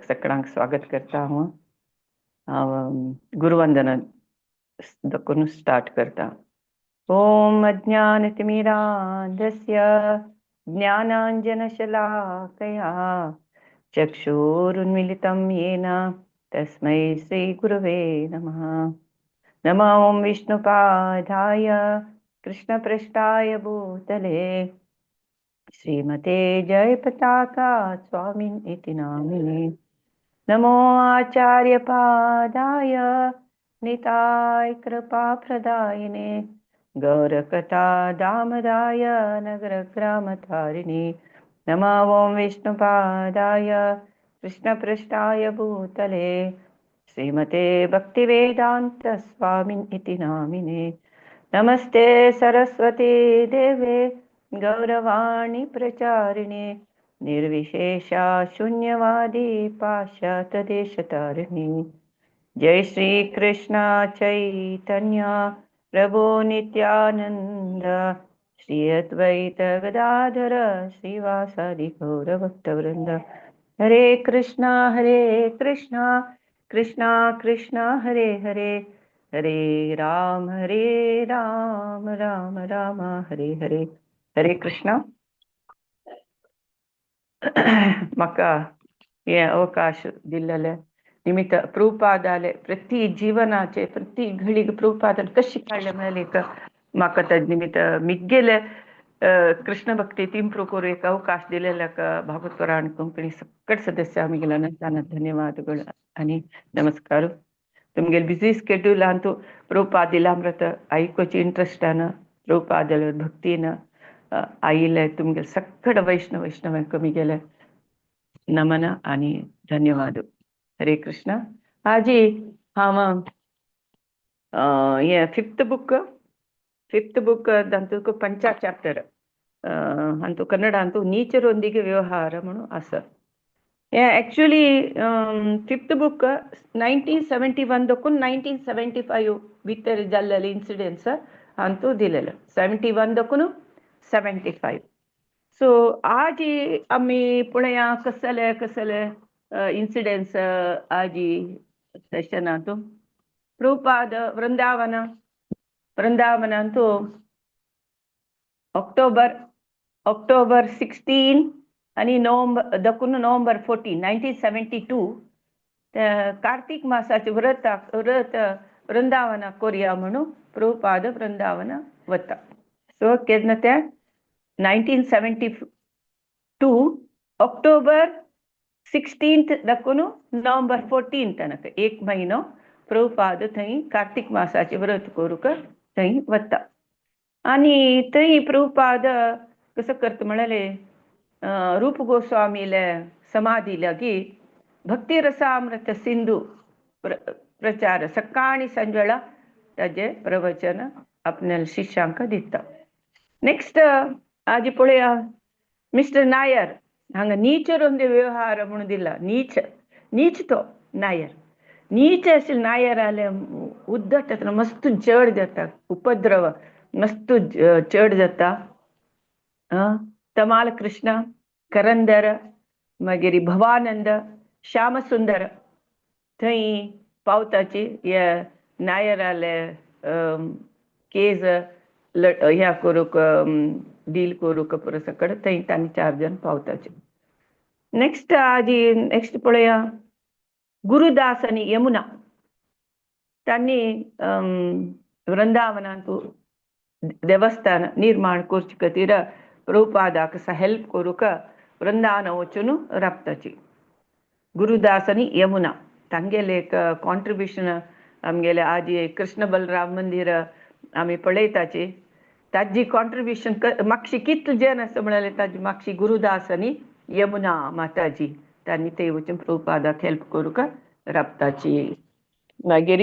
सगळ्यांक स्वागत करता हांव. हांव गुरुवंदना करून स्टार्ट करता. ओम अज्ञानतिमिरान्धस्य ज्ञानाञ्जनशलाकया चक्षुरुन्मिलितं येन तस्मै श्रीगुरवे नमः. नमो ॐ विष्णुपादाय कृष्णपृष्ठाय भूतले श्रीमते जयपताका स्वामिन् इति नामिने. नमो आचार्यपादाय निताय कृपाप्रदायिने गौरकथा दामदाय नगरग्रामतारिणे. नमो ॐ विष्णुपादाय कृष्णपृष्ठाय भूतले श्रीमते भक्तिवेदान्त स्वामिन् इति नामिने. नमस्ते सरस्वती देवे गौरवाणी प्रचारिणे निर्विशेषा शून्यवादी पाश्चात्य देशतारिणी. जय श्री कृष्ण चैतन्य प्रभु नित्यानंद श्री अद्वैत गदाधर श्रीवासादि गौर भक्तवृंद. हरे कृष्णा कृष्णा कृष्णा हरे हरे, हरे राम राम राम हरे हरे. हरे कृष्णा. म्हाका हे अवकाश दिल्लेले निमित्त प्रभुपादाले प्रति जीवनाचे प्रति घडीक प्रभुपादान कशी काडले म्हळ्यार एक म्हाका तेज निमित्त मिगेले कृष्ण भक्तीत इम्प्रूव करूं एक अवकाश दिलेल्याक भागवत पुराण कोंकणी सकट सदस्य आमी अनंत धन्यवादಗಳು आनी नमस्कार. तुमगेले बिझी स्केड्यूलांतू प्रभुपाद दिलामृत आयकुचे इंट्रस्टान प्रभुपादाले भक्तीन आयिल्ले तुमगेले सकट वैष्णव वैष्णवांक मिगेले नमन आनी धन्यवाद. हरे कृष्ण. आजी हांव हे फिफ्थ बुक, ಫಿಫ್ತ್ ಬುಕ್ ಅಂತೂ ಪಂಚ ಚಾಪ್ಟರ್ ಅಂತೂ ಕನ್ನಡ ಅಂತೂ ನೀಚರೊಂದಿಗೆ ವ್ಯವಹಾರ म्हणून आसा. हे एक्चुअली फिफ्थ बुक 1971 दकून 1975 भितर जाल्लेले इन्सिडेंट्स अंतू दिलेले, 71 दकून 75. सो आजी आमी पळया कसले कसले इन्सिडेंट्स आजी सेशनांतू. प्रभुपाद वृंदावन, वृंदावनांतू ऑक्टोबर ऑक्टोबर 16 आणि नोव्हेंबर दकून नोव्हेंबर 14 1972 कार्तिक मासाचे व्रत व्रत वृंदावना कोरया म्हणून प्रभुपाद वृंदावन वता. सो केन्ना ते 1972 ऑक्टोबर 16 दाखून नोव्हेंबर 14 तनक एक म्हयनो प्रभुपाद थंय कार्तिक मासाचे व्रत करूंक थंय वता. आनी थंय प्रभुपाद कसो करता म्हळ्यार रूप गोस्वामीले समाधी लागी भक्ती रसामृत सिंधू प्रचार सकाळी सांजवेळा ताजे प्रवचन आपल्या शिष्यांक दिता. नेक्स्ट आजी पळया मिस्टर नायर हांगा नीचरೊಂದಿ व्यवहार म्हणून दिला. नीच नीच तो नायर, नीच आशिल्ले नायराले उद्दट मस्त चड जाता, उपद्रव मस्त चड जाता. तमाल कृष्ण करंदर मागीर भवानंद श्यामसुंदर थंय पावताची हे नायराले केज ह्या करूंक डील करूंक पुरो सकट थंय तांणी चार जण पावताचे. नेक्स्ट आजी नेक्स्ट पळया गुरुदास आनी यमुना तांणी वृंदावनांतू देवस्थान निर्माण करचे खातीर प्रभुपादाक हेल्प करूंक वृंदावन वचून राबताची. गुरुदास आनी यमुना तांगेले एक कॉन्ट्रिब्युशन आमगेले आजी कृष्ण बलराम मंदिर आमी पळयताची ताजी कॉन्ट्रिब्युशन मागशी कितले जन आसा म्हळ्यार ताजी मागशी गुरुदास आनी यमुना माताजी तांणी ते वचून प्रभुपादाक हेल्प करूंक राबताची. मागीर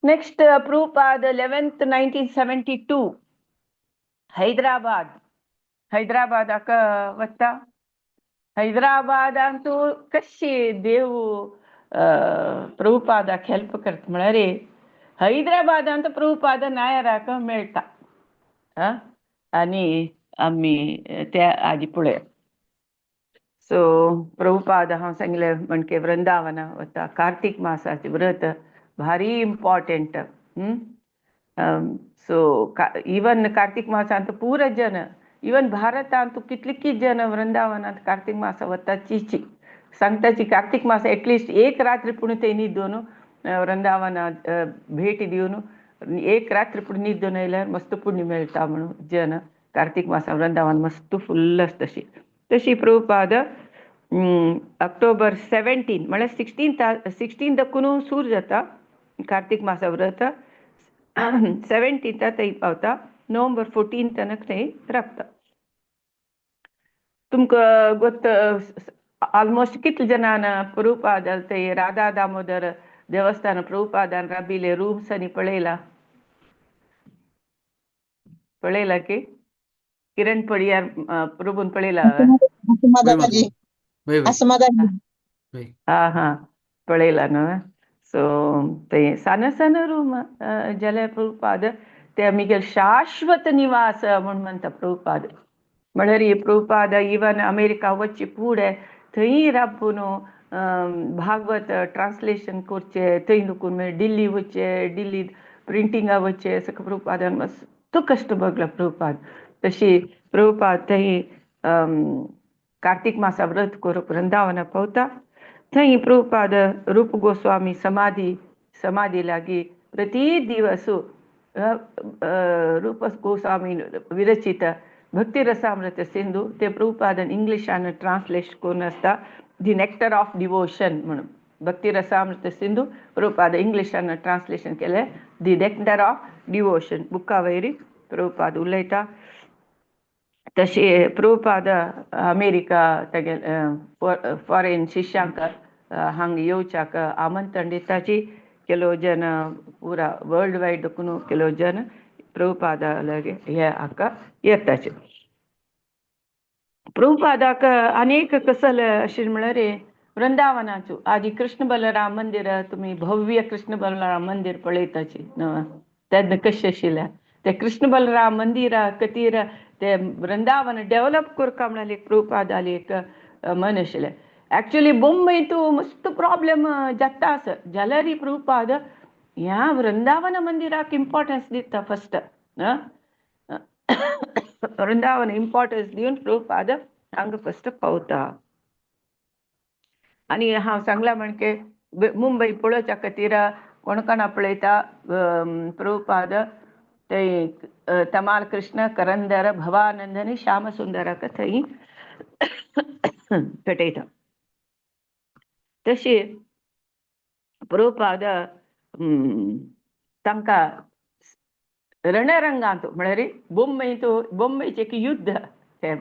नेक्स्ट प्रभुपाद 11th 1972 Hyderabad, हैदराबादाक वता. हैदराबादांतू कशी देव प्रभुपादाक हेल्प करता म्हळ्यार हैदराबादांत प्रभुपाद नायराक मेळटा आनी आमी त्या आजी पळया. सो प्रभुपाद हांव सांगलें म्हणके वृंदावना वता. कार्तीक मासाचें व्रत भारी इम्पॉर्टंट. सो इवन कार्तीक मासांत पुरा जन, इवन भारतांत कितलीं जन वृंदावनांत कार्तीक मासा वता चिची सांगताची. कार्तीक मास एटलिस्ट एक रात्री पूण ते न्हिदून वृंदावनात भेट दिवन एक रात्री पूण न्हिदून येयल्यार मस्त पुण्य मेळटा म्हणून जन कार्तीक मासा वृंदावन मस्त फुल्ल आसता. तशी तशी प्रभुपाद ऑक्टोबर 17 म्हळ्यार 16 दाखून सूर जाता कार्तीक मासा व्रत. 17 थंय पावता, नोव्हेंबर 14 तनक थंय राबता. तुमकां गोत्त ऑलमोस्ट कितले जणांना प्रभुपाद ते राधा दामोदर देवस्थान प्रभुपादान राबिले रूम्स आनी पळयला पळयला की किरण पडियार प्रभून पळयला? माताजी, माताजी. हा हा, पळयला न्हू. सो ते सान सान रूम जाल्यार प्रभुपाद ते आमगेले शाश्वत निवास म्हूण म्हणटा प्रभुपाद. म्हळ्यार प्रभुपाद इवन अमेरिका वचचे फुडें थंय राबून भागवत ट्रान्सलेशन करचें, थंय नुकून मागीर दिल्ली वचचें, दिल्ली प्रिंटिंगा वचचें, सगळें प्रभुपादान मस्त कश्ट भोगला प्रभुपाद. तशी प्रभुपाद थंय कार्तीक मासा व्रत करूंक वृंदावना पावता. थंय प्रभुपाद रूप गोस्वामी समाधी समाधी लागीं प्रति दिवस रूप गोस्वामी विरचित भक्ती रसामृत सिंधू ते प्रभुपादन इंग्लिशान ट्रान्सलेट करून आसता, दी नेक्टर ऑफ डिवोशन म्हणून. भक्ती रसामृत सिंधू प्रभुपाद इंग्लिशान ट्रान्सलेशन केलें, दी नेक्टर ऑफ डिवोशन बुका वयर प्रभुपाद उलयता. तशें प्रभुपाद अमेरिका तेगे फॉरेन शिष्यांक हांगा येवच्याक आमंत्रण दिताची. ಕೆಲವು ಜನ ಪೂರಾ ವರ್ಲ್ಡ್ ವೈಡ್ ಕೆಲವು ಜನ ಪ್ರಭುಪಾದ हे हाका येताचे. प्रभुपादाक अनेक कसल अशें म्हळ्यार वृंदावनाचो आदी कृष्ण बलराम मंदिर, तुमी भव्य कृष्ण बलराम मंदिर पळयताची तेन्ना कशें आशिल्लें ते कृष्ण बलराम मंदिरा खातीर ते वृंदावन डेवलप करका म्हळ्यार एक प्रभुपादालें एक मन आशिल्लें. एक्चुअली मुंबय तूं मस्त प्रॉब्लेम जाता आसा जाल्यारय प्रभुपाद ह्या वृंदावन मंदिराक इम्पॉर्टन्स दिता. फस्ट वृंदावन इम्पॉर्टन्स दिवन प्रभुपाद हांगा फस्ट पावता. आनी हांव सांगलां म्हणके मुंबय पळोवच्या खातीर कोण कोणा पळयता प्रभुपाद ते तमाल कृष्ण करंदर भवानंद आनी श्याम सुंदराक थंय पेटयता. तशी प्रभुपाद तांकां रणरंगांत म्हळ्यार मुंबयंत मुंबयचें एक युद्ध ते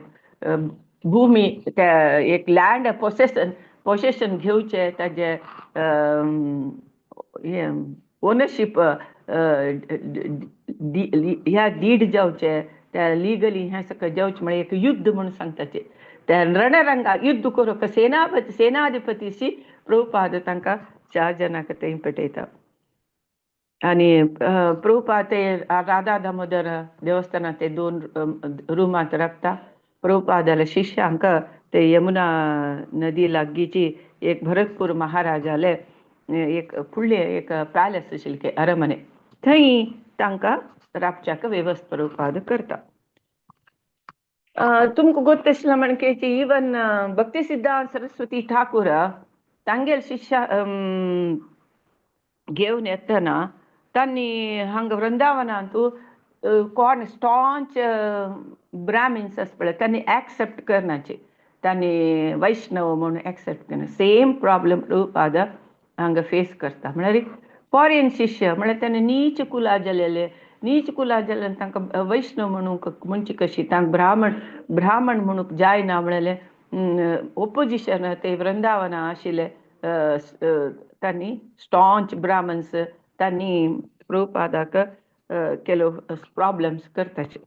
भूमी ते एक लँड पोसेसन पोसेशन घेवचें, ताजें हें ओनरशीप ह्या did जावचें, त्या लिगली हें सगळें जावचें म्हळ्यार एक युद्ध म्हणून सांगता ते. त्या रणरंगा युद्ध करूंक सेनापती सेनाधिपतीशी प्रभुपाद तांकां चार जाणांक थंय पेटयता. आनी प्रभुपाद ते राधा दामोदर देवस्थानांत ते दोन रुमांत राबता. प्रभुपादाल्या शिष्यांक ते यमुना नदी लागींची एक भरतपूर महाराजाले एक फुडलें एक पॅलस आशिल्लें अरमने, थंय तांकां राबच्याक वेवस्था प्रभुपाद करता. तुमकां गोत्त आशिल्लें म्हणके इवन भक्ती सिद्धांत सरस्वती ठाकूर तांगेले शिष्य घेवन येतना तांणी हांगा वृंदावनांत कोण स्टॉन्च ब्राह्मिन्स आसा पळय तांणी एक्सेप्ट करनाचे, तांणी वैष्णव म्हणून एक्सेप्ट करना. सेम प्रॉब्लम प्रभुपाद हांगा फेस करता. म्हळ्यार फॉरेन शिष्य म्हळ्यार तांणी नीच कुला जालेले, नीच कुला जाल्ल्यान तांकां वैष्णव म्हणूंक म्हणची कशी, तांकां ब्राह्मण ब्राह्मण म्हणूंक जायना म्हळ्यार ओपोजिशन ते वृंदावना आशिल्ले तांणी स्टॉन्च ब्राह्मण्स तांणी प्रभुपादाक ಕೆಲವು प्रॉब्लम्स करताचे.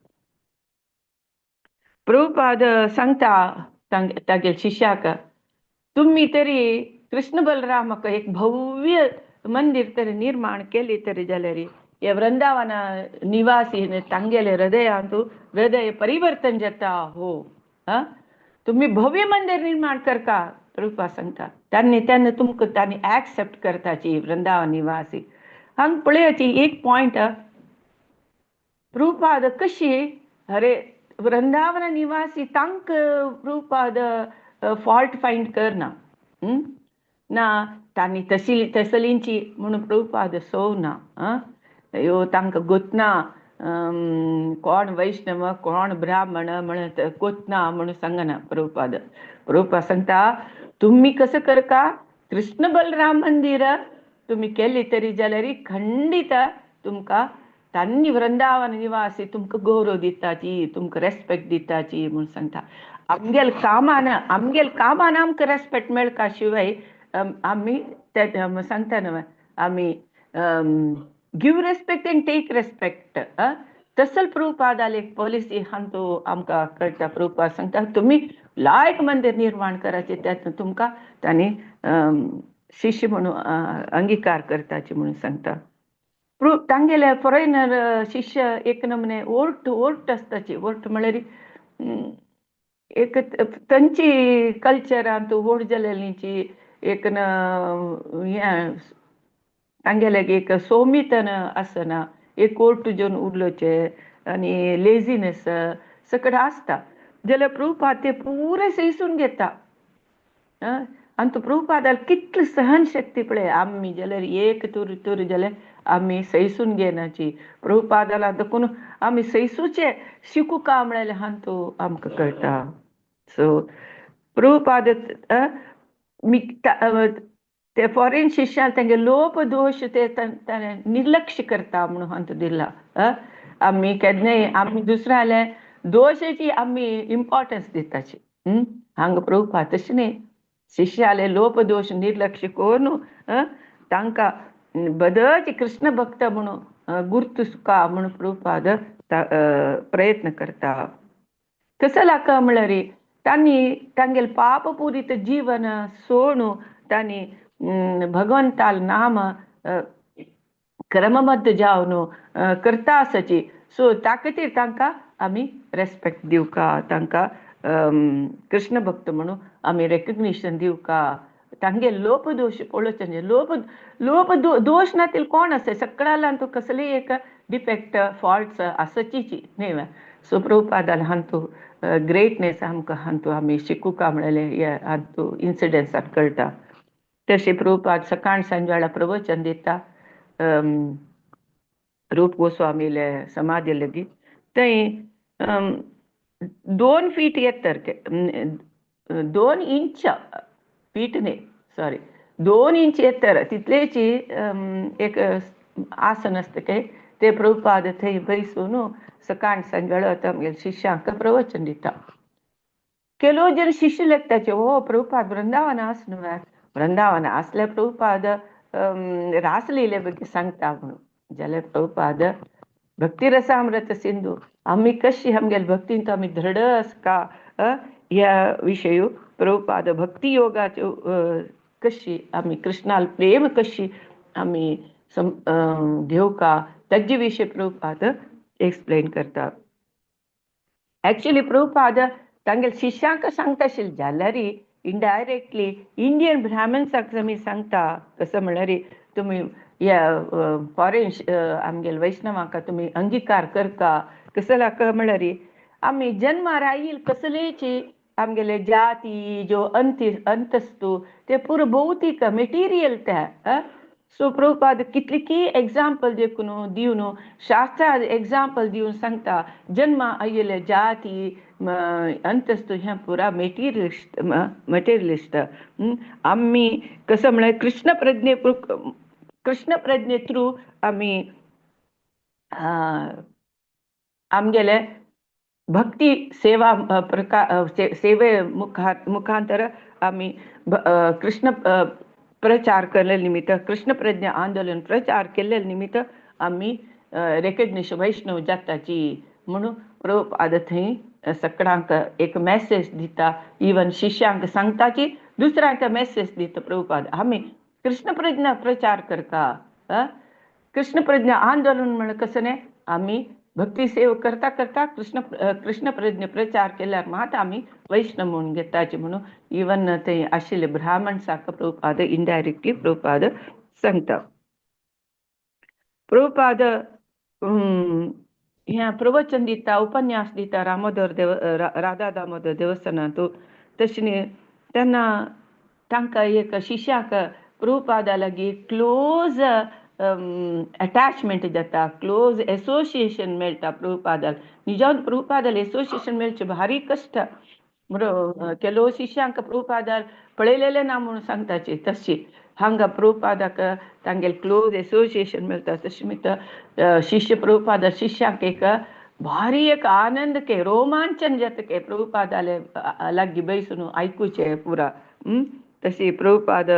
प्रभुपाद सांगता तागेले शिष्याक, तुमी तरी कृष्ण बलरामाक एक भव्य मंदिर तरी निर्माण केली तरी जाल्यार हे वृंदावना निवासी तांगेले हृदयांत हृदय परिवर्तन जाता हो. हा, तुम्ही भव्य मंदिर निर्माण करका प्रभुपाद सांगता. तांणी तेन्ना तुमकां तांणी एक्सेप्ट करताची वृंदावन निवासी. हांगा पळयाची एक पॉयंट, प्रभुपाद कशी अरे वृंदावन निवासी तांकां प्रभुपाद फॉल्ट फायंड करना ना, तांणी तशी तसलींची म्हणून प्रभुपाद सोव ना. ह्यो तांकां गोतना कोण वैष्णव कोण ब्राह्मण म्हणत कोतना म्हणून सांगना प्रभुपाद. प्रभुपाद सांगता तुम्ही कसं करका कृष्ण बलराम मंदिर तुम्ही केली तरी जाल्यार खंडित तुमकां तांणी वृंदावन निवासी तुमकां गौरव दिताची, तुमकां रेस्पेक्ट दिताची म्हणून सांगता. आमगेल कामान, आमगेल कामान आमकां रेस्पेक्ट मेळका शिवाय आमी ते सांगता न्हय आमी give respect and take respect. तसल प्रभुपादाले एक पॉलिसी हांतू आमकां कळटा. प्रभुपाद सांगता तुमी लायक मंदिर निर्माण करायचे त्यात तुमकां तांणी शिष्य म्हणून अंगीकार करताची म्हणून सांगता. तांगेले फॉरेनर शिष्य एक नमने ओर्ट ओर्ट आसताची. ओर्ट म्हळ्यार एक तांची कल्चरांत व्हड जालेलींची एक न हें तांगेले एक सोमितन आसना, एक ओर्ट जेवन उरलोचे आनी लेजीनेस सगळें आसता. जाल्यार प्रभुपाद ते पुरे सहिसून घेता. आनी तो प्रभुपादाक कितली सहन शक्ती पळय. आमी जाल्यार एक तुर तुर जाल्यार आमी सहिसून घेनाची. प्रभुपादाला देखून आमी सहिसूचे शिकूका म्हळ्यार हांतू आमकां कळटा. सो प्रभुपाद ते फॉरेन शिष्यान तेंगे लोप दोश ते ताणें निर्लक्ष करता म्हणून हांतू दिला. आमी केन्नाय आमी दुसऱ्याले दोशाची आमी इम्पॉर्टन्स दिताची. हांगा प्रभुपाद तशें न्ही, शिष्याले लोपदोश निर्लक्ष करून तांकां बदच कृष्ण भक्त म्हणून गुर्तुसका म्हणून प्रभुपाद प्रयत्न करता. कसो लाका म्हळ्यार तांणी तांगेले पापपुरीत जीवन सोडून तांणी भगवंताल नाम क्रमबद्ध जावन करता आसाची. सो त्या खातीर तांकां आमी रेस्पेक्ट दिवका, तांकां कृष्ण भक्त म्हणून आमी रेकग्निशन दिवका. तांगे लोपदोश पळोवचें, लोप लोप दोश ना तिल कोण आसा सगळ्याला तो कसलेय एक डिफेक्ट फॉल्ट्स आसचीची न्ही. सो प्रभुपादाल हांतू ग्रेटनेस आमकां हांतू आमी शिकूका म्हणलें हे हांतू इन्सिडंट्सान कळटा. तशें प्रभुपाद सकाळ सांज वेळा प्रवचन दिता रूप गोस्वामीले समाधी लगी. थंय 2 फीट एत्तर, 2 इंच फीट न्ही सॉरी 2 इंच एत्तर तितलेची एक आसन आसता ते ते प्रभुपाद थंय बैसून सकाळ सांज वेळा आमगेल्या शिष्यांक प्रवचन दिता. केलो जन शिष्य लेखताचे ओ प्रभुपाद वृंदावन आस न्हू, वृंदावन आसले प्रभुपाद रासलीले बगी सांगता म्हणून. जाल्यार प्रभुपाद भक्तिरसामृत सिंधू आमी कशी आमगेले भक्तीन आमी दृढ आसका ह्या विशय प्रभुपाद भक्ती योगाच्यो कशी आमी कृष्णाल प्रेम कशी आमी घेवका ताजे विशय प्रभुपाद एक्सप्लेन करता. एक्चुअली प्रभुपाद तांगेले शिष्यांक सांगता आशिल्ले जाल्यार इनडायरेक्टली इंडियन ब्राह्मण्साक आमी सांगता. कसो म्हळ्यार तुमी ह्या फॉरेन आमगेले वैष्णवांक तुमी अंगीकार करका. कसो लाका म्हळ्यार आमी जन्मार आयिल कसलेची आमगेले जाती ज्यो अंतस्तू ते पुरो भौतीक मेटिरियल ते. सो प्रभुपाद कितली एग्जाम्पल देखून दिवन शास्त्रा एग्जाम्पल दिवन सांगता जन्मा आयिल्ले जाती अंतस्तू हें पुरा मेटिरियलिस्ट मटेरियलिस्ट. आमी कसो म्हळ्यार कृष्ण प्रज्ञे कृष्ण प्रज्ञे थ्रू आमी आमगेले भक्ती सेवा प्रकार सेवे मुखांतर आमी कृष्ण प्रचार केल्ले निमित्त कृष्ण प्रज्ञा आंदोलन प्रचार केल्ले निमित्त आमी रेकग्निशन वैष्णव जाताची म्हणून प्रभुपाद थंय सगळ्यांक एक मॅसेज दिता. इवन शिष्यांक सांगताची दुसऱ्यांक मॅसेज दिता प्रभुपाद आमी कृष्ण प्रज्ञा प्रचार करता. कृष्ण प्रज्ञा आंदोलन म्हण कसं न्ही आमी भक्ती सेवा करता करता कृष्ण कृष्ण प्रज्ञ प्रचार केल्यार मात आमी वैष्णव म्हणून घेताचे म्हणून इवन ते आशिल्ले ब्राह्मणसाक प्रभुपाद इनडायरेक्टली प्रभुपाद सांगता. प्रभुपाद हें प्रवचन दिता, उपन्यास दिता रामोदर देव राधा दामोदर देवस्थानांत. तशें न्ही तेन्ना तांकां एक शिष्याक प्रभुपादा लागीं क्लोज अटॅचमेंट जाता, क्लोज एसोसिएशन मेळटा प्रभुपादाक. निजान प्रभुपादाले एसोसिएशन मेळचें भारी कश्ट. ಕೆಲವು शिष्यांक प्रभुपादार पळयलेलें ना म्हणून सांगताची. तशी हांगा प्रभुपादाक तांगेले क्लोज एसोसिएशन मेळटा. तशें म्हणटा शिष्य प्रभुपादा शिष्यांक एक भारी एक आनंद के रोमांचन जाता के प्रभुपादाले लागीं बैसून आयकुचें पुरा. तशी प्रभुपाद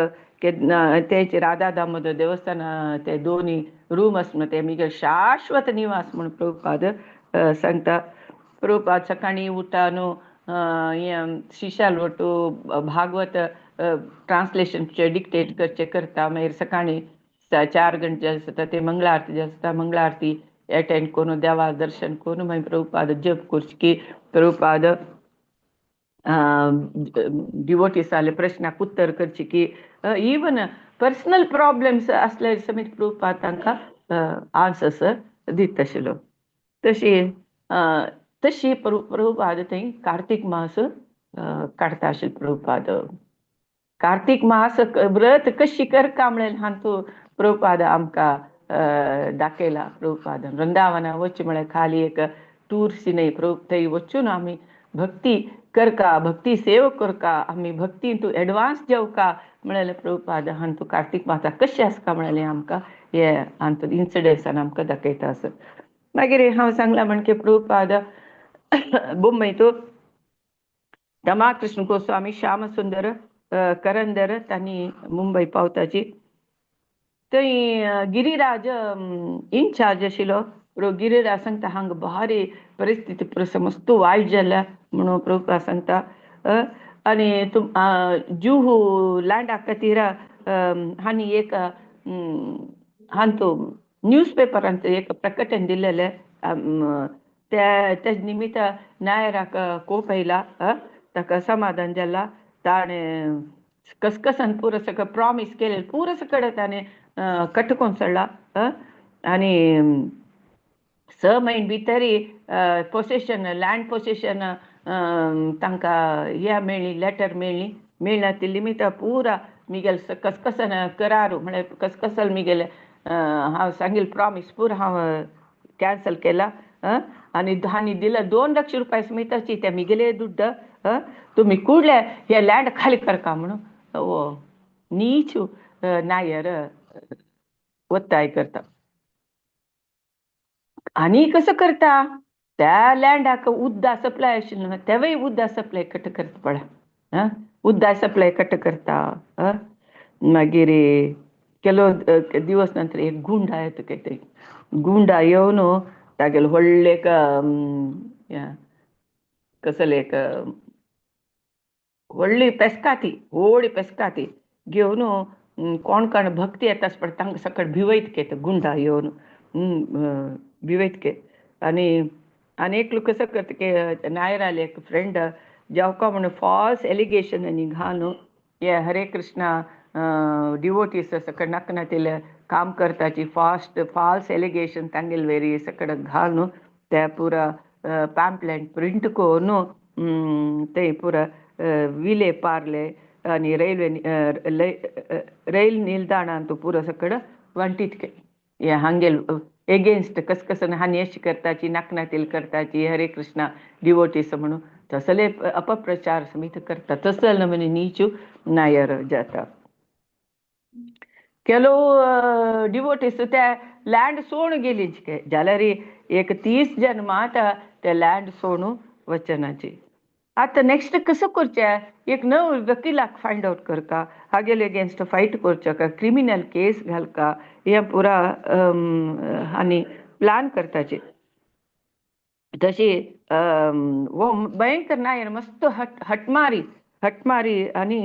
केन्ना तेचे राधा दामोदर देवस्थान ते दोनी रूम आसा ते मिगेल शाश्वत निवास म्हूण प्रभुपाद सांगता. प्रभुपाद सकाळीं उठा न्हू हें शिष्याल वटू भागवत ट्रान्सलेशन डिक्टेट करचें करता. मागीर सकाळीं 4 घंटे आसता ते मंगळा आरती आसता, मंगळा आरती एटेंड करून देवा दर्शन करून मागीर प्रभुपाद जप करची की प्रभुपाद डिवोटीसाले प्रश्नाक उत्तर करची की इवन पर्सनल प्रॉब्लम्स असले समेत प्रभुपाद तांकां आन्सर्स दिता आशिल्लो. तशी तशी प्रभुपाद थंय कार्तीक मास काडटा आशिल्लो. प्रभुपाद कार्तीक मास व्रत कशी करका म्हणलें हातूंत प्रभुपाद आमकां दाखयला. प्रभुपाद वृंदावना वचचें म्हळ्यार खाली एक टूर्स न्हय, थंय वचून आमी भक्ती करका, भक्ती सेवा करका, आमी भक्तीन तूं एडवांस जेवका म्हणलें प्रभुपाद हातूंत कार्तीक मासा कशें आसता म्हणलें आमकां हे हातूंत इन्सिडंट्सान आमकां दाखयता आसा. मागीर हांव सांगलां म्हण की प्रभुपाद मुंबय तूं रमाकृष्ण गोस्वामी श्यामसुंदर करंदर तांणी मुंबय पावताची. थंय गिरिराज इनचार्ज आशिल्लो. गिरिराज सांगता हांगा भारी परिस्थिती मस्त वायट जाल्या म्हणून प्रभुपाद सांगता. आनी जुहू लँडा खातीर हांणी एक हांतू न्यूज पेपरांत एक प्रकटन दिलेलें. तेज निमित्त नायराक कोप येयला, ताका समाधान जाला. ताणें कसकसान पुरो सगळें प्रॉमीस केलें पुरो सगळें ताणें कटकोन सोडला. आनी 6 म्हयने भितरी पोसेशन लँड पोसेशन तांकां हें मेळ्ळी, लेटर मेळ्ळी. मेळ्ळा ती निमित्त पुरा मिगेल कसकसन करार म्हळ्यार कसकसल मिगेले हांव सांगिल्लें प्रॉमीस पुरा हांव कॅन्सल केला. आनी हांणी दिले 2 लक्ष रुपया समेताची ते मिगेले दुड्ड तुमी कुडले हे लँड खाली करका म्हणून वो नीच नायर ಒತ್ತಾಯ करता. आनी कसो करता त्या लँडाक उदका सप्लाय आशिल्लो तेवूय उदका सप्लाय कट करता पळय, उदका सप्लाय कट करता. मागीर ಕೆಲವು ದಿವಸ ನಂತರ एक गुंडा येता काय तरी, गुंडा येवन तागेलो व्हडलें एक कसलें एक व्हडली पेस्काती, व्हडली पेस्काती घेवन कोण कोण भक्ती येता पळय तांकां सकयल भिवयत के गुंडा येवन भिवयत के. आनी आनी एकलो कसो करता की नायराले एक फ्रेंड जेवका म्हणून फॉल्स एलिगेशन आनी घालून हे हरे कृष्णा डिवोटीस सकळ नाका नातिल्लें काम करताची फास्ट फॉल्स एलिगेशन तांगेले वेरी सकळ घालून ते पुरा पॅम्पलेट प्रिंट करून ते पुरा विले पार्ले आनी रेल्वे रैल निलदाणांत पुरो सकळ वांटीत के हे हांगेल एगेन्स्ट कसकसन हांणी अशी करताची नाकनातील करताची हरे कृष्णा डिवोटीस म्हणून तसले अपप्रचार समेत करता. तसल नमूने नीचू नायर जाता. ಕೆಲವು डिवोटीस त्या लँड सोडून गेली जाल्यार एक 30 जण मात ते लँड सोडून वचनाची. आतां नेक्स्ट कसो करचें, एक नव वकिलाक फायंड आवट करका, हागेले अगेन्स्ट फायट करचें का क्रिमिनल केस घालका, हें पुरा आनी प्लान करताचे. तशी वो भयंकर नायर मस्त हटमारी हटमारी आनी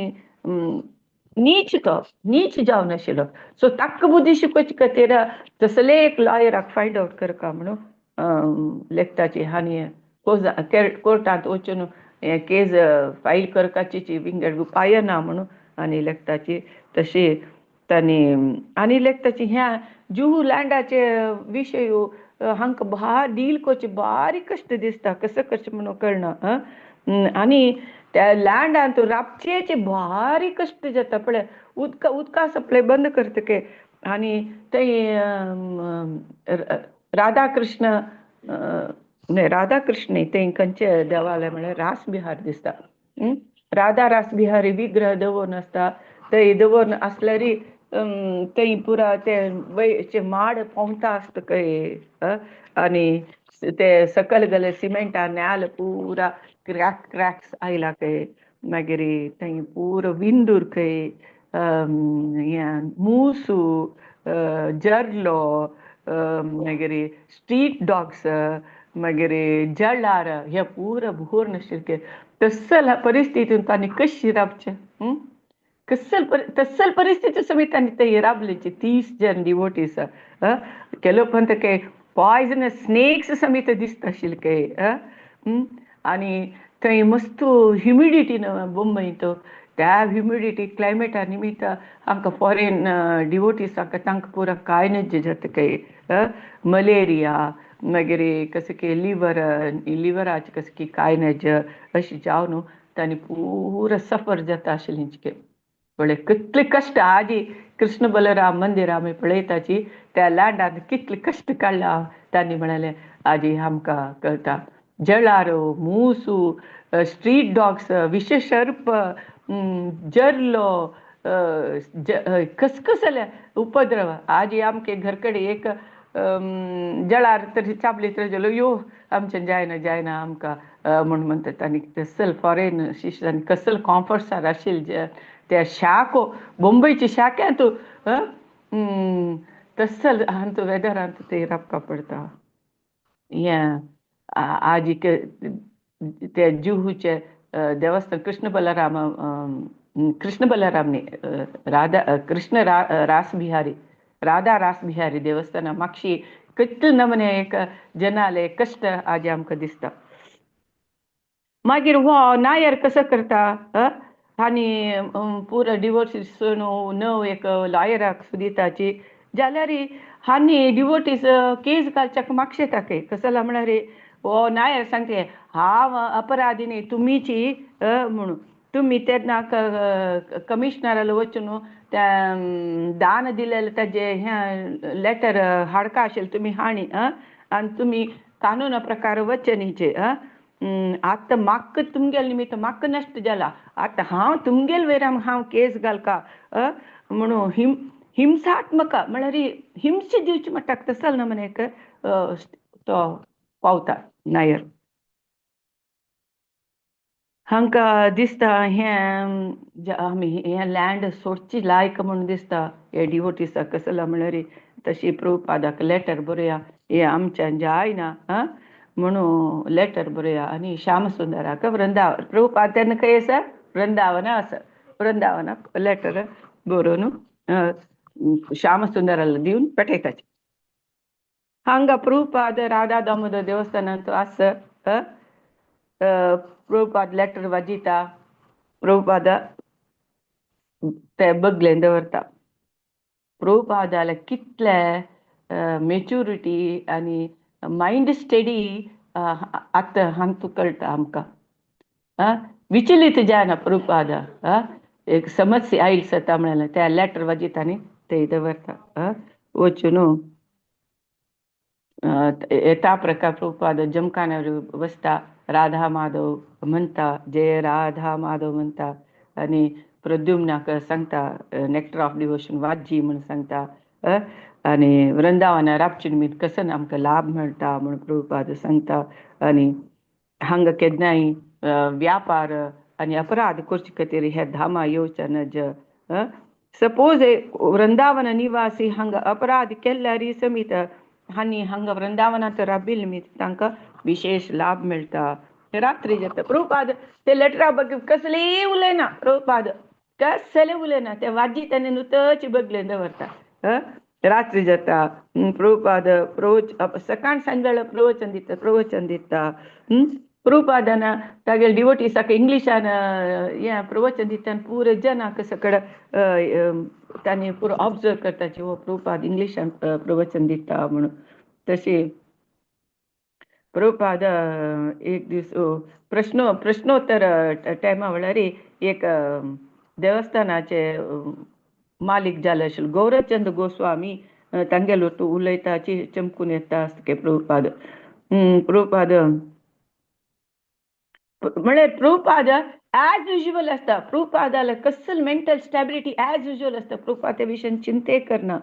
नीच तो नीच जावन आशिल्लो. सो ताका बुद्धी शिकोवचे खातीर तसले एक लॉयराक फायंड आवट करका म्हणून लेखताची आनी कोर्टांत वचून हे केज फायल करपाची विंगड उपाय ना म्हणून आनी लेखताची. तशी तांणी आनी लेखताची ह्या जुहू लँडाचे विशय हांकां डील करचे बारीक कश्ट दिसता, कसो करचें म्हणून कळना. आनी त्या लँडांत राबचेचे भारी कश्ट जाता पळय, उदका उदका सप्लाय बंद करतके आनी थंय राधाकृष्ण न्हय राधाकृष्ण न्हय, थंय खंयचे देवालय म्हळ्यार रासबिहार दिसता. राधा रासबिहारी विग्रह दवरून आसता, थंय दवरून आसल्यार थंय पुरा ते वयचे माड पोंवता आसता खंय. आनी ते सकयल गेले सिमेंटा नेल पुरा क्रॅक क्रॅक्स आयला खंय. मागीर थंय पुरो विंदूर खंय, हें मुसू, जर्लो, मागीर स्ट्रीट डॉग्स, मागीर जळार, हे पुरो भोर नाशिल्ले. तसल परिस्थितीन तांणी कशी रावचें, कसल तसल परिस्थिती समेत तांणी थंय राबलेची 30 जण डिवोटीस. केलो पण ते पॉयजनस स्नेक्स समेत दिसता आशिल्ले खंय. आनी थंय मस्त ह्युमिडिटी मुंबयंत, त्या ह्युमिडिटी क्लायमेटा निमित्त हांकां फॉरेन डिवोटीस हांकां तांकां पुरा कांय नज जाता खंय. मलेरिया, मागीर कसं की लिवर लिवराचे कसं की कांय नज अशें जावन तांणी पुरो सफर जाता आशिल्लें. पळय कितले कश्ट आजी कृष्ण बलराम मंदिर आमी पळयताची त्या लँडान कितले कश्ट काडला तांणी म्हळेलें आजी आमकां कळटा. जळारो, मुसू, स्ट्रीट डॉग्स, विशसर्प, जर्लो, कसकसले उपद्रव. आजी आमके घर कडेन एक जळार तरी चाबली तर गेलो यो आमचें जायना जायना आमकां म्हूण म्हणटात. आनी तसल फॉरेन शिश्य आनी कसल कॉम्फर्ट्सार आशिल्ले त्या शाको मुंबयचे शाक्यांत तसल हांतू वेदरांत ते राबपा पडटा. हें आजी ते जुहूचे देवस्थान कृष्ण बलराम, कृष्ण बलराम न्ही, राधा कृष्ण रासबिहारी, राधा रासबिहारी देवस्थाना मागशी कितले नमने एक जनाले कश्ट आजी आमकां दिसता. मागीर हो नायर कसो करता आनी पुरो डिवोर्स नव एक लॉयराक सुदिताची जाल्यार आनी डिवोटीस केस घालच्याक मागशेता खंय. कसो म्हळ्यार हो नायर सांगता हांव अपराधी न्ही तुमीची म्हणून, तुमी तेन्ना कमिशनराला वचून त्या दान दिलेलें ताजें हें लेटर हाडका आशिल्लें तुमी हाणी आनी तुमी कानूना प्रकार वचनीचे. आतां म्हाका तुमगेले निमित्त म्हाका नश्ट जाला, आतां हांव तुमगेले वयर हांव केस घालका म्हणून हिंसात्मक म्हळ्यार हिंसे दिवची म्हणटा तसल ना म्हण एक तो पावता नायर. हांकां दिसता हें आमी हें लँड सोडची लायक म्हूण दिसता हे डिवोटीसाक. कसला म्हळ्यार तशी प्रभुपादाक लेटर बरोवया हें आमच्यान जायना म्हणून लेटर बरोवया. आनी श्यामसुंदराक वृंदावन प्रभुपाद तेन्ना खंय आसा वृंदावना आसा, वृंदावनाक लेटर बरोवन श्यामसुंदराला दिवन पेटयताचे. हांगा प्रभुपाद राधा दामोदर देवस्थानांत आसा. प्रभुपाद लेटर वाजिता, प्रभुपाद ते बगलेन दवरता. प्रभुपादाले कितले मेच्युरिटी आनी मायंड स्टडी आतां हांतू कळटा आमकां. विचलित जायना प्रभुपाद. एक समस्या आयली सता म्हणल्यार त्या लेटर वाजिता आनी ते दवरता वचून. येता प्रकार प्रभुपाद जमखान्यार बसता, राधा माधव म्हणटा, जय राधा माधव म्हणटा आनी प्रद्युम्नाक सांगता नेक्टर ऑफ डिवोशन वाजी म्हूण सांगता. आनी वृंदावना राबचे निमित्त कसो आमकां लाभ मेळटा म्हूण प्रभुपाद सांगता. आनी हांगा केन्नाय व्यापार आनी अपराध करचे खातीर हे धामा येवचे नज. सपोज वृंदावन निवासी हांगा अपराध केल्यार समीत आनी हांगा वृंदावनांत राबिल्ले निमित्त तांकां विशेश लाभ मेळटा. रात्री जाता प्रभुपाद ते लेटरा बग कसलेय उलयना, प्रभुपाद कसलेय उलयना, ते वाजीत आनी नुतच बगलेन दवरता. रात्री जाता, प्रभुपाद प्रवच सकाळ सांज वेळार प्रवचन दिता, प्रवचन दिता. प्रभुपादान तागेले डिवोटीसाक इंग्लिशान हें प्रवचन दिता आनी पुरो जनाक सकड तांणी पुरो ऑब्जर्व करताची, हो प्रभुपाद इंग्लिशान प्रवचन दिता म्हणून. तशी प्रभुपाद एक दीस प्रश्नोत्तर टायमा वेळार एक देवस्थानाचे मालीक जाले आशिल्ले गौरचंद गोस्वामी, तांगेलो तूं उलयताची चमकून येता आसता प्रभुपाद. प्रभुपाद म्हळ्यार प्रभुपाद एज युज्युअल आसता. प्रभुपादाला कसल मेंटल स्टॅबिलिटी एज युज्युअल आसता. प्रभुपाद त्या विशयान चिंते करना.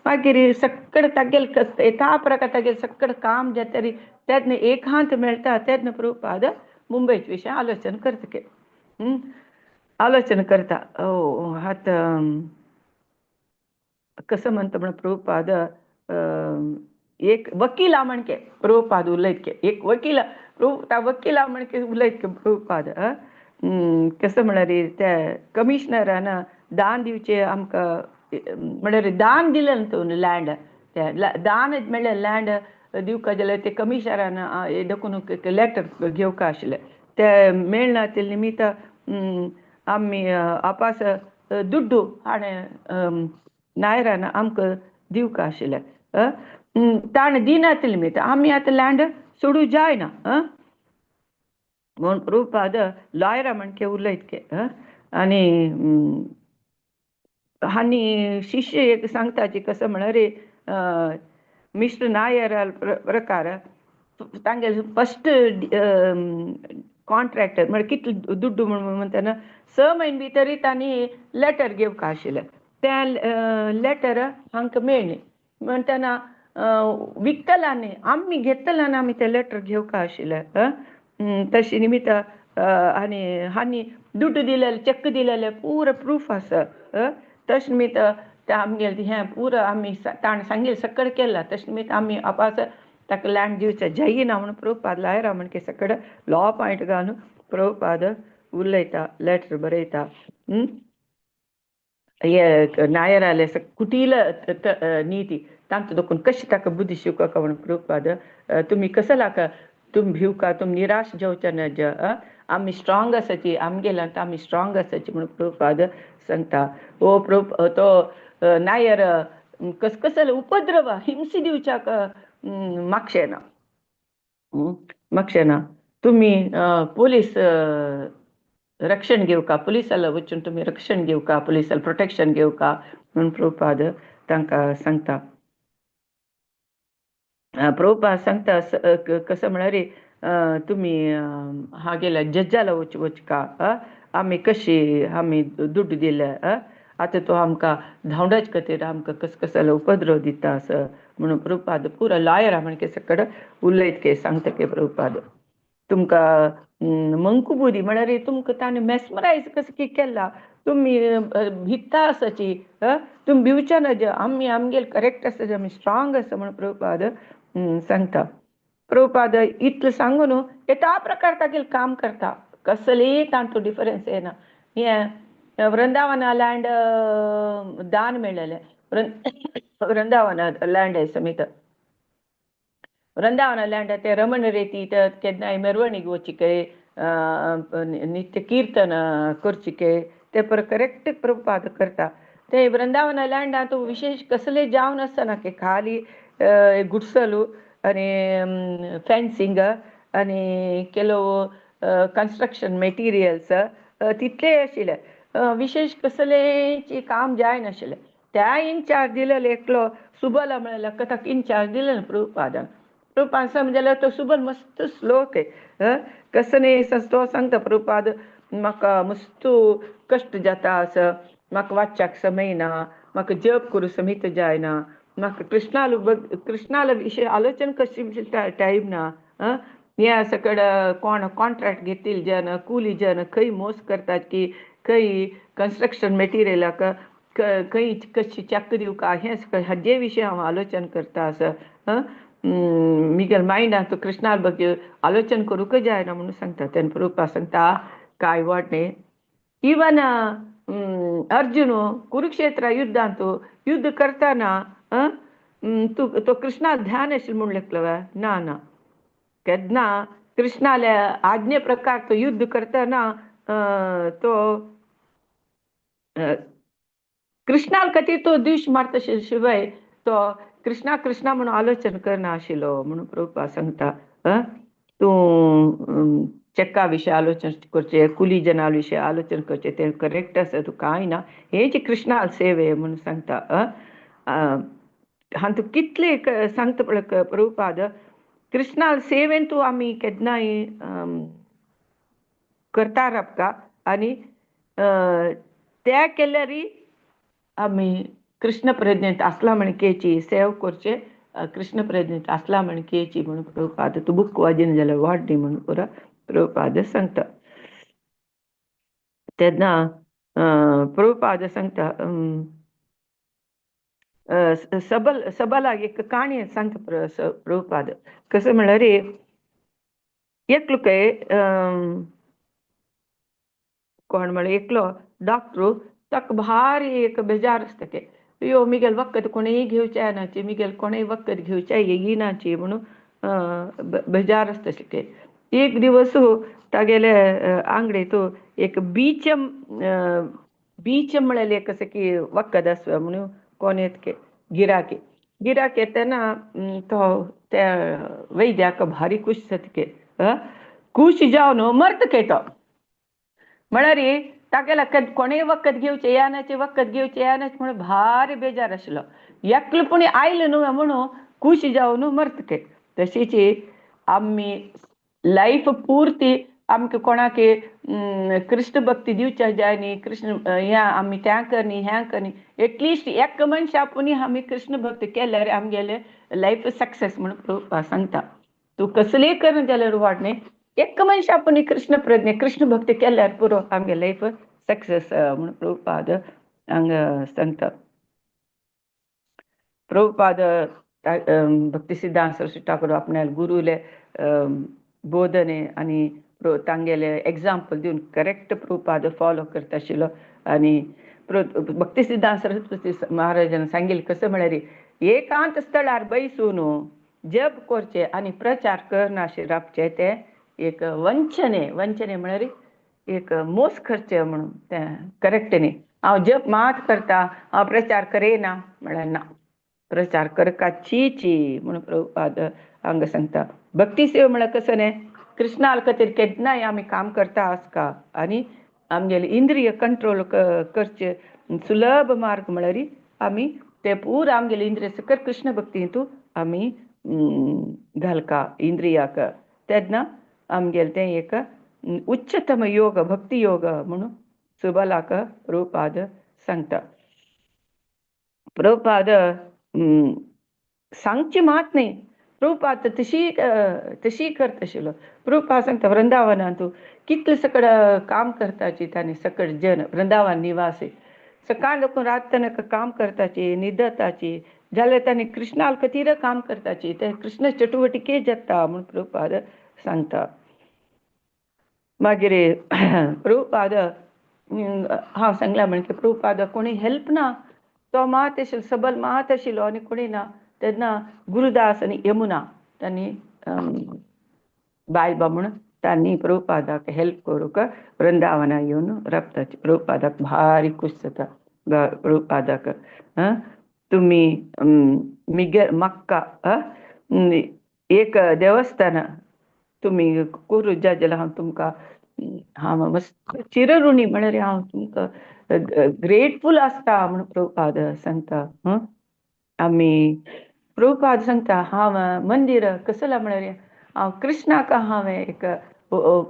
मागीर सकड तागेले एका प्रकार तागेले सकड काम जातरी तेन्ना एकांत मेळटा, तेन्ना प्रभुपाद मुंबयचे विशय आलोचन करता, आलोचन करता. आतां कसं म्हणता म्हण प्रभुपाद एक वकिला म्हणके प्रभुपाद उलयत, एक वकिला वकिला म्हणके उलयत प्रभुपाद. कसं म्हळ्यार त्या कमिशनरान दान दिवचे आमकां, म्हळ्यार दान दिलें न्हू लँड, ते दान म्हळ्यार लँड दिवका जाल्यार ते कमिशनरान देखून लेटर घेवका आशिल्लें, ते मेळना ते निमित्त आमी आपास दुड्डू हाणें नायरान आमकां दिवका आशिल्लें, ताणें दिना ते निमित्त आमी आतां लँड सोडूं जायना म्हूण प्रभुपाद लॉयरा म्हणके उलयत के. आनी आनी शिष्य एक सांगताची कसं म्हळ्यार मिस्टर नायर प्रकार तांगेले फस्ट कॉन्ट्रॅक्टर म्हळ्यार कितले दुड्डू म्हण म्हणटना 6 म्हयने भितरी तांणी लेटर घेवका आशिल्लें, तें लेटर हांकां मेळ्ळें म्हणटना विकतला न्ही आमी घेतला आनी आमी तें लेटर घेवका आशिल्लें. तशें निमित्त आनी आनी दुड्डू दिलेले चॅक दिलेले पुरो प्रूफ आसा. तशें निमित्त तें आमगेलें हें पुरो आमी ताणें सांगिल्लें सकड केलां, तशें निमित्त आमी आपास ताका लँड दिवचें जायना म्हणून प्रभुपाद लायरा म्हणके सकड लॉ पॉयंट घालून प्रभुपाद उलयता, लेटर बरयता. हे नायराले कुटील नीती तांकां देखून कशें ताका बुद्दी शिकोवका म्हणून प्रभुपाद तुमी कसो लाका तुमी भिवका, तुमी निराश जावचे नज, आमी स्ट्रांग आसाची आमगेल्यान आमी स्ट्रांग आसाची म्हणून प्रभुपाद सांगता. हो प्रभु तो नायर कस कसले उपद्रव हिंसे दिवच्याक मागशेना, मागशेना तुमी पोलीस रक्षण घेवका, पुलिसाला वचून तुमी रक्षण घेवका, पुलिसाला प्रोटेक्शन घेवका म्हणून प्रभुपाद तांकां सांगता. प्रभुपाद सांगता कसं म्हळ्यार तुमी हा गेल्या जज्जाला वचका, आमी कशी आमी दुड्डू दिले, आतां तो आमकां धांवडाच खातीर आमकां कस कसले उपद्रव दिता असं म्हणून प्रभुपाद पुरो लॉयरा म्हणके सकड उलयत के सांगता के प्रभुपाद तुमकां मंकुबुरी म्हळ्यार तुमकां ताणें मेस्मरायज कसं की केला, तुमी भित्ता आसाची, तुमी भिवचे नज, आमी आमगेले करेक्ट आसा, आमी स्ट्रांग आसा म्हणून प्रभुपाद सांगता. प्रभुपाद इतलें सांगून येता प्रकार तागेलें काम करता, कसलेय तांतूं डिफरन्स येना. हें वृंदावना लँड दान मेळ्ळेलें, वृंदावना लँड समेत वृंदावना लँड ते रमण रेती केन्नाय मेरवणीक वचिके नित्य कीर्तन करचिके ते पर करेक्ट प्रभुपाद करता. ते वृंदावन लँडांत विशेष कसले जावन आसना की खाली गुडसलू आनी फेन्सिंग आनी ಕೆಲವು कन्स्ट्रक्शन मटेरियल्स तितले आशिल्ले, विशेष कसलेंच काम जायनाशिल्लें. त्या इन्चार्ज दिलेलो एकलो सुबल म्हळ्यार ताका इन्चार्ज दिलेलो प्रभुपादान. प्रभुपाद समजल्यार तो सुबल मस्त श्लोक आहे, कसं न्ही तो सांगता प्रभुपाद म्हाका मस्त कश्ट जाता असं, म्हाका वाच्याक समय ना, म्हाका जप करूं समीत जायना, म्हाका कृष्णालो कृष्णालो विशय आलोचन कशी टायम ना, हें सकड कोण कॉन्ट्रॅक्ट घेतील जन कुली जन खंय मोस करतात की खंय कन्स्ट्रक्शन मटेरियलाक खंय कशी चॅक दिवका हें हाजे विशय हांव आलोचन करता असं, मिगेल मायंडान तो कृष्णा ಬಗ್ಗೆ आलोचन करूंक जायना म्हणून सांगता. तेन्ना प्रभुपाद सांगता काय वाट न्ही, इवन अर्जुन कुरुक्षेत्र युद्धांत युद्ध करताना तूं तो कृष्णा ध्यान आशिल्लें म्हूण लेखलो ना ना केन्ना कृष्णाल्या आज्ञे प्रकार तो युद्ध करताना तो कृष्णा खातीर तो द्वेश मारता शिवाय तो कृष्णा कृष्णा म्हणून आलोचन करना आशिल्लो म्हणून प्रभुपाद सांगता. तूं चेका विशय आलोचन करचें, कुली जना विशय आलोचन करचें, तें करेक्ट आसा, तूं कांय ना, हें जे कृष्णा सेवे म्हणून सांगता. हांव तुका कितले सांगता पळय प्रभुपाद, कृष्णा सेवेन तूं आमी केन्नाय करता राबता आनी त्या केल्यारय आमी कृष्ण प्रज्ञेंत आसला म्हणकेची सेव करचे, कृष्ण प्रज्ञेंत आसला म्हणकेची म्हणून प्रभुपाद तूं बुक वाजीन जाल्यार वाड दी म्हणून पुरो प्रभुपाद सांगता. तेन्ना प्रभुपाद सांगता सबल सबलाक एक काणी सांगता प्रभुपाद. कसं म्हणल्यार एकलो काय कोण म्हळ्यार एकलो डॉक्टर ताका भारी एक बेजार आसता की यो मिगेल वखद कोणेय घेवचे येनाची, मिगेल कोणेय वखद घेवचे येयनाची म्हणून बेजार आसता की. एक दिवस तागेले आंगडीत एक बीचम बीचम म्हळ्यार एक अशें की वखद आसा म्हणून कोण येत की गिराकी गिराक येतना तो त्या वैद्याक भारी खूश जाता की खूश जावन मरता के तो. म्हळ्यार तागेल्या कोणेय वखद घेवचें येनाचें वखद घेवचें येनाचें म्हणून भारी बेजार आशिल्लो. एकलो पूण आयलो न्हू म्हणून खूश जावन मरता ते. तशीच आमी लायफ पुर्ती आमकां कोणाक कृष्ण भक्ती दिवच्या जाय न्ही, कृष्ण ह्या आमी त्या करनी ह्या करनी, एटलिस्ट एक मनशा पुणी आमी कृष्ण भक्ती केल्यार आमगेले लायफ सक्सेस म्हणून सांगता. तूं कसलेय करना जाल्यार वाड न्ही, एक मनशा पुणी कृष्ण प्रज्ञे कृष्ण भक्ती केल्यार पुरो आमगे लायफ सक्सेस म्हणून प्रभुपाद हांगा सांगता. प्रभुपाद भक्ती सिद्धांत सरस्वती ठाकूर आपल्या गुरुले बोधने आनी तांगेले एग्जाम्पल दिवन करेक्ट प्रभुपाद फॉलो करता आशिल्लो. आनी भक्ती सिद्धांत सरस्वती महाराजान सांगिल्लें कसं म्हळ्यार एकांत स्थळार बैसून जप करचें आनी प्रचार करनाशे राबचें तें एक वंचने, वंचने म्हळ्यार एक मोस करचें म्हणून तें करेक्ट न्ही. हांव जप मात करता, हांव प्रचार करिना म्हळ्यार ना, प्रचार करकाचीची म्हणून प्रभुपाद हांगा सांगता. भक्ती सेवा म्हळ्यार कसं न्ही, कृष्णा खातीर केन्नाय आमी काम करता आसका आनी आमगेले इंद्रिय कंट्रोल करचे सुलभ मार्ग म्हळ्यार आमी ते पूरा आमगेले इंद्रिय सकट कृष्ण भक्तींतू आमी घालका इंद्रियाक, तेन्ना आमगेले तें एक उच्चतम योग भक्ती योग म्हणून सुबलाक प्रभुपाद सांगता. प्रभुपाद सांगची मात न्ही, प्रभुपाद तशी तशी करता आशिल्लो. प्रभुपाद सांगता वृंदावनांत कितले सकड काम करताची तांणी सकड जन वृंदावन निवासी सकाळ लोक रात तनक काम करताची निदताची जाल्यार तांणी कृष्णा खातीर काम करताची, ते कृष्ण चटुवटिके जाता म्हणून प्रभुपाद सांगता. मागीर प्रभुपाद हांव सांगलां म्हण की प्रभुपाद कोणी हेल्प ना, तो मात आशिल्लो सबल मात आशिल्लो आनी कोणी ना. तेन्ना गुरुदास आनी यमुना तांणी बायल बामण तांणी प्रभुपादाक हेल्प करूंक वृंदावना येवन राबताची. प्रभुपादाक भारी खूश जाता प्रभुपादाक तुमी मिगे म्हाका एक देवस्थान तुमी करूं जाय जाल्यार हांव तुमकां हांव मस्त चिरऋणी म्हळ्यार हांव तुमकां ग्रेटफूल आसता म्हणून प्रभुपाद सांगता. आमी प्रभुपाद सांगता हांव मंदीर कसला म्हळ्यार हांव कृष्णाक हांवें एक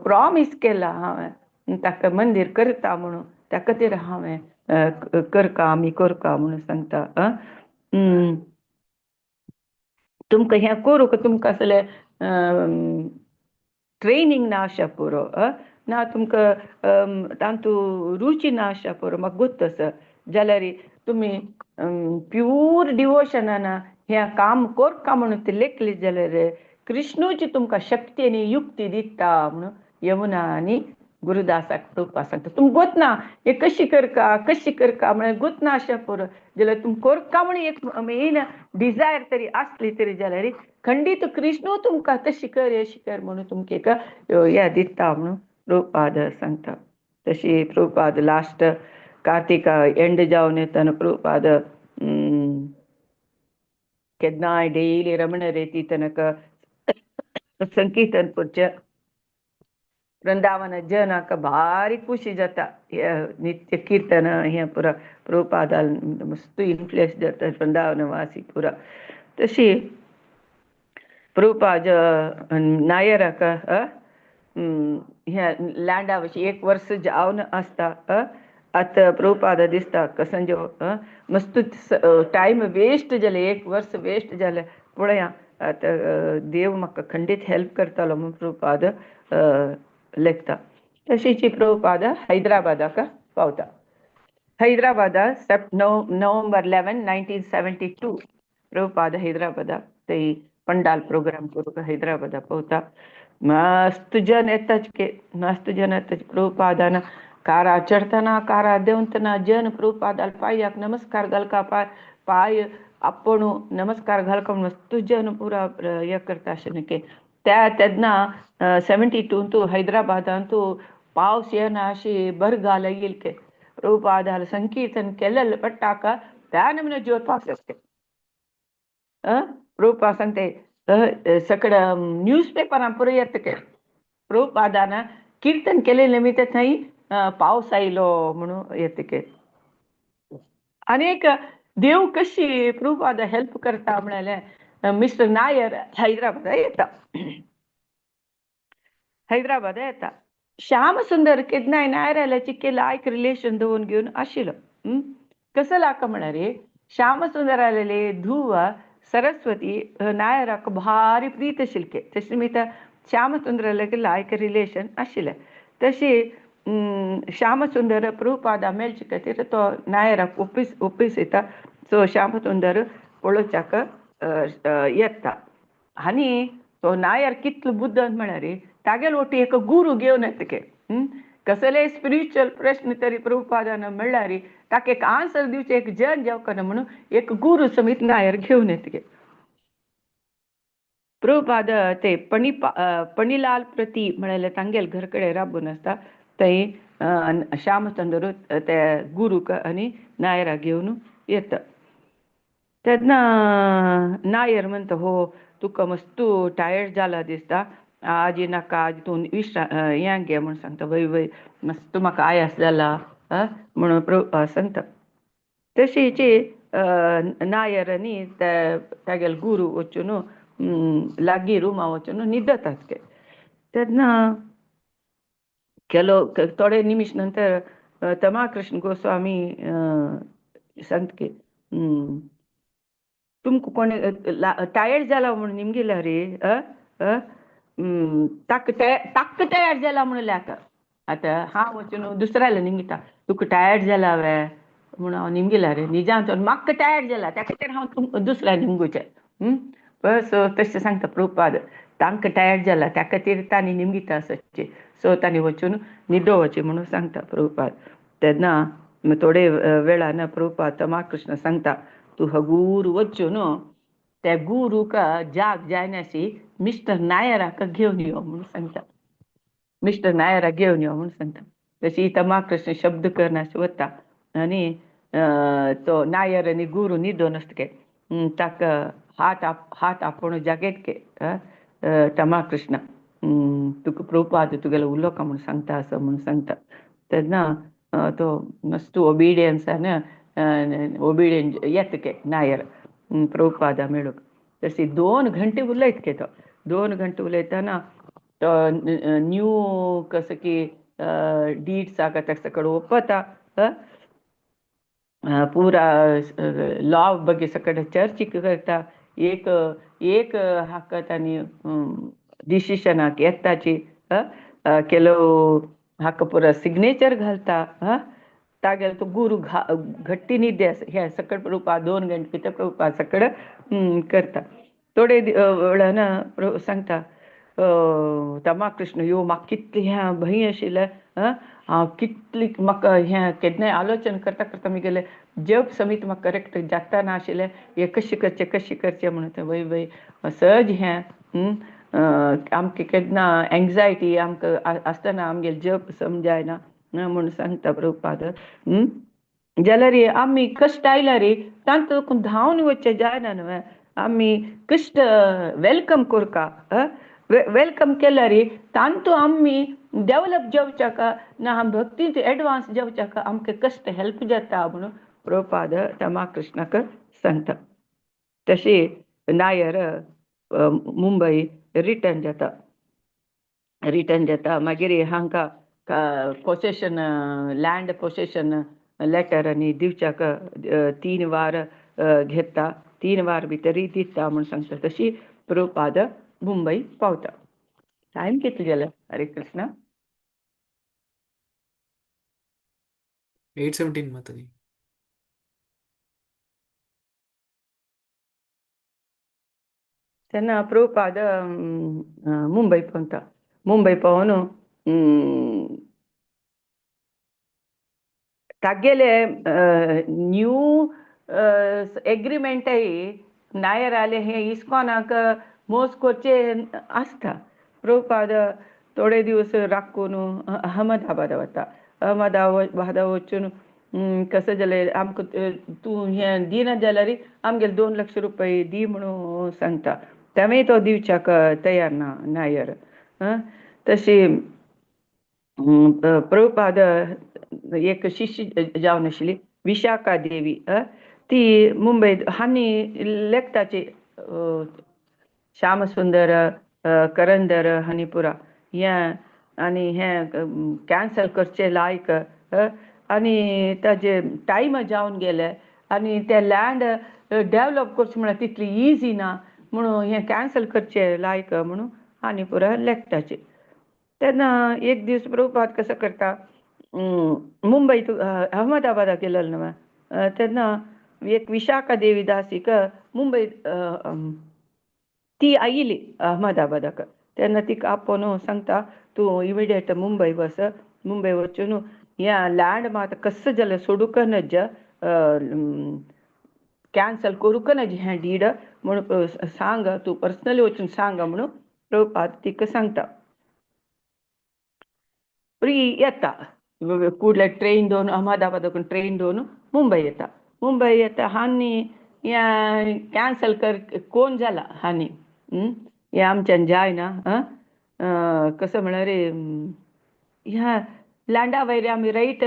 प्रॉमीस केला हांवें ताका मंदीर करता म्हणून, त्या खातीर हांवें करका आमी करका म्हणून सांगता. तुमकां हें करूंक तुमकां असलें ट्रेनींग ना आशा पुरो, ना तुमकां तातूंत रुची ना आशा पुरो, म्हाका गोत्त आसा जाल्यार तुमी प्यूर डिवोशनान हें काम करका म्हणून ते लेखले जाल्यार कृष्णूची तुमकां शक्ती आनी युक्ती दिता म्हणून यमुना आनी गुरुदासाक प्रभुपाद सांगता तुम गोतना हे कशी करका कशी करका म्हळ्यार गोतना अशें पुरो जाल्यार तुम करका म्हण एक मेन डिजायर तरी आसली तरी जाल्यार खंडीत कृष्णू तुमकां तशी कर अशी कर म्हणून तुमकां एक हें दिता म्हणून प्रभुपाद सांगता. तशी प्रभुपाद लास्ट कार्तिका एंड जावन येतना प्रभुपाद केन्नाय डेली रमण रेती तनक संकीर्तन करचें वृंदावन जनाक भारी खुशी जाता नित्य कीर्तन हें पुरा प्रभुपादान मस्त इन्फ्लुएन्स जाता वृंदावन वासी पुरा. तशी प्रभुपाद नायराक ह्या लँडा एक वर्स जावन आसता. आतां प्रभुपाद दिसता कसंजो मस्त टायम वेस्ट जालें, एक वर्स वेस्ट जालें पळया आतां देव म्हाका खंडीत हेल्प करतालो म्हूण प्रभुपाद लेखता. तशीच प्रभुपाद हैदराबादाक पावता. हैदराबादा नोव्हेंबर 11, 1972 प्रभुपाद हैदराबादाक ते पंडाल प्रोग्राम करूंक हैदराबादा पावता. मस्त जन येताच के मस्त जन येताच प्रभुपादान कारा चडतना कारा देंवतना जन प्रभुपादाल पांयाक नमस्कार घालका पाय पाय आपूण नमस्कार घालका मस्त जन पुरा हें करता अशें न्ही त्या तेन्ना 72 तूं हैदराबादांत पावस येना अशी बरगाल येयल के प्रभुपादाल संकीर्तन केलें पट्टाका त्या नमूने जोर पावस येता. प्रभुपाद सांगते सगळं न्यूज पेपरां पुरो येता के प्रभुपादान कीर्तन केलें निमित्त थंय पावस आयलो म्हणून येता के. आनी देव कशी प्रभुपाद हेल्प करता म्हळ्यार मिस्टर नायर हैदराबादा येता. हैदराबादा येता. श्याम सुंदर केन्नाय नायराल्याची लायक रिलेशन दवरून घेवन आशिल्लो. कसो लाका म्हळ्यार श्याम सुंदरालेले धुव सरस्वती नायराक भारी प्रीत आशिल्ले तशें निमित्त श्याम सुंदराले लायक रिलेशन आशिल्लें. तशी श्याम सुंदर प्रभुपादा मेळचे खातीर तो नायराक ऑफीस ऑफीस येता. सो श्याम सुंदर पळोवच्याक येता आनी तो नायर कितलो बुद्दन म्हळ्यार तागेलो वटी एक गुरू घेवन येता के कसले स्पिरिच्युअल प्रश्न तरी प्रभुपादान म्हणल्यार ताका एक आन्सर दिवचें एक जन जावकना म्हणून एक गुरू समेत नायर घेवन येता गे. प्रभुपाद ते पणिलाल प्रती म्हळ्यार तांगेल घर कडेन राबून आसता थंय श्यामचंद्र ते गुरूक आनी नायरा घेवन येता. तेन्ना नायर म्हणटा हो तुका मस्त टायर्ड जाला दिसता आज नाका आज तूं विश्रा हें घे म्हूण सांगता. वय वय मस्त म्हाका आयास जाला म्हणून प्रभुपाद सांगता. तशीच नायर आनी तागेलो गुरू वचून लागीं रुमा वचून न्हिदतात ते. तेन्ना केलो थोडे निमिश नंतर तमाकृष्ण गोस्वामी सांगता की तुमकां कोणें टायर्ड जाला म्हणून निमगिला रे ताका ताक्क तयार जाला म्हणलें आतां आतां हांव वचून दुसऱ्याला निमगिता तुका टायर्ड जाला वे म्हणून हांव निमगिला रे निजान म्हाका टायर्ड जाला त्या खातीर हांव दुसऱ्या निमगुचें. बस तशें सांगता प्रभुपाद तांकां टायर्ड जाला त्या खातीर तांणी निमगिता सदचें. सो तांणी वचून न्हिदोवचें म्हणून सांगता प्रभुपाद. तेन्ना थोडे वेळान प्रभुपाद तमाकृष्ण सांगता तूं हगूर वचून त्या गुरूक जाग जायनाशी मिस्टर नायराक घेवन यो म्हणून सांगता. मिस्टर नायराक घेवन यो म्हणून सांगता. तशी तमाकृष्ण शब्द करनाशी वता आनी तो नायर आनी गुरू न्हिदोन आसता के ताका हात हात आपोवन जागयत के तमाकृष्ण तुका प्रभुपाद तुगेलो उलोवका म्हूण सांगता असो म्हूण सांगता. तेन्ना तो मस्त ओबिडियन्सान ओबिडियंट येता के नायर प्रभुपादा मेळूंक. तशी 2 घंटे उलयत के तो 2 घंटे उलयतना तो न्यू कसं की डीड्स आहा ताका सगळं ओपता पुरा लॉ बगे सगळं चर्च करता एक एक हाका तांणी डिसिशनाक येताची केलो हाका पुरा सिग्नेचर घालता. तागेलो तो गुरू घट्टी न्हिदे हे सकट प्रभुपाद 2 घंटे भितर प्रभुपाद सकट करता. थोडे वेळान सांगता तमाकृष्ण यो म्हाका कितलें हें भंय आशिल्लें, हांव कितली म्हाका हें केन्नाय आलोचन करता करता मुगेलें जप समीत म्हाका करेक्ट जाता ना आशिल्लें, हें कशें करचें कशें करचें म्हणून वय वय सहज हें आमकां केन्ना एंग्जायटी आमकां आसतना आमगेलें जप समजायना म्हूण सांगता प्रभुपाद. जाल्यार आमी कश्ट आयल्यार तांतूं धांवन वचचें जायना न्हय, आमी कश्ट welcome करका, welcome केल्यार तांतू आमी डेवलप जावच्याक ना भक्तींत एडवांस जावच्याक आमकां कश्ट हेल्प जाता म्हणून प्रभुपाद तमाकृष्णाक सांगता. तशी नायर मुंबय रिटर्न जाता, रिटर्न जाता. मागीर हांकां पोसेशन लँड पोसेशन लेटर आनी दिवच्याक 3 वार घेता, 3 वार भितरय दिता म्हूण सांगता. तशी प्रभुपाद मुंबय पावता. टायम कितलो जालो? हरे कृष्णा. 8:17 माताजी. तेन्ना प्रभुपाद मुंबय पावता. मुंबय पावून तागेले न्यू एग्रीमेंटय नायराले हे इस्कॉनाक मोस करचे आसता. प्रभुपाद थोडे दिवस राखून अहमदाबाद वता. अहमदाबाद वचून कसं जालें आमकां तूं हें दिना जाल्यार आमगेले 2 लाख रुपये दी म्हणून सांगता. तेंवूय तो दिवच्याक तयार ना नायर. तशी प्रभुपाद एक शिष्य जावन आशिल्ली विशाखा देवी, ती मुंबय हांणी लेखताची श्यामसुंदर करंदर हांणी पुरा हें आनी हें कॅन्सल करचें लायक आनी ताजे टायम जावन गेले आनी तें लँड डेवलप करचें म्हळ्यार तितली इजी ना म्हणून हें कॅन्सल करचें लायक म्हणून आनी पुरा लेखताची. तेन्ना एक दीस प्रभुपाद कसो करता मुंबय अहमदाबादाक गेलेलो न्हय तेन्ना एक विशाखा देवी दासीक मुंबय ती आयिल्ली अहमदाबादाक. तेन्ना तिका आपोवन सांगता तूं इमिडिएट मुंबय वच, मुंबय वचून हें लँड मात कसं जाल्यार सोडूंक नज, कॅन्सल करूंक नज हें did म्हूण सांग, तूं पर्सनली वचून सांग म्हणून प्रभुपाद तिका सांगता. येता कुडल्या ट्रेन दोन अहमदाबादाकून ट्रेन दोन मुंबय येता. मुंबय येता हांणी हें कॅन्सल कर कोण जाला हांणी हें आमच्यान जायना कसं म्हळ्यार ह्या लँडा वयर आमी रायट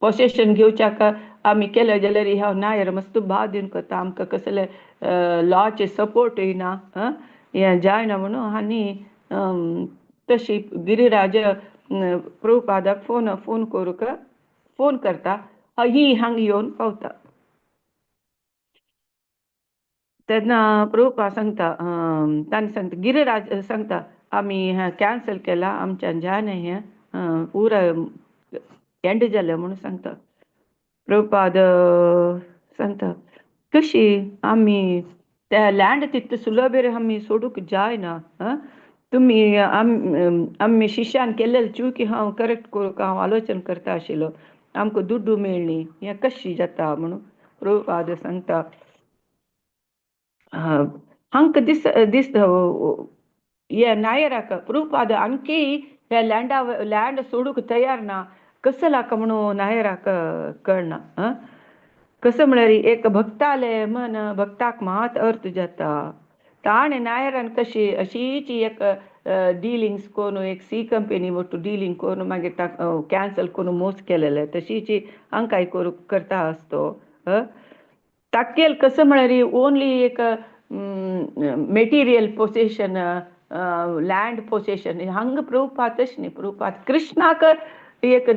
पोसेशन घेवच्याक आमी केलें जाल्यार ह्या नायर मस्त भाव दिवन करता आमकां कसले लॉचे सपोर्टूय ना, हें जायना म्हणून हांणी तशी गिरिराज प्रभुपादाक फोन फोन करूंक फोन करता. ही हांगा येवन पावता. तेन्ना प्रभुपाद सांगता ताणें सांगता गिरिराज सांगता आमी हें कॅन्सल केलां आमच्यान जायना हें पुरा एंड जालें म्हणून सांगता. प्रभुपाद सांगता कशी आमी त्या लँड तितले सुलभेर आमी सोडूंक जायना, तुमी आमी शिष्यान केल्लें चूक हांव करेक्ट करूंक हांव आलोचन करता आशिल्लो, आमकां दुड्डू मेळ्ळी हें कशी जाता म्हणून प्रभुपाद सांगता. हांकां दीस दीस हे नायराक प्रभुपाद आणखी ह्या लँडा लँड सोडूंक तयार ना कसं लाका म्हणून नायराक कळना. कसं म्हळ्यार एक भक्ताले मन भक्ताक मात अर्थ जाता. ताणें नायरान कशी अशीच एक डिलिंग्स करून एक सी कंपनी वट्टू डिलींग करून मागीर कॅन्सल करून मोस केलेले तशीच हांकांय करूंक करता आसतो. ताकेल कसं म्हळ्यार ओन्ली एक मेटिरियल पोसेशन लँड पोसेशन हांगा प्रभुपाद तशें न्ही. प्रभुपाद कृष्णाक एक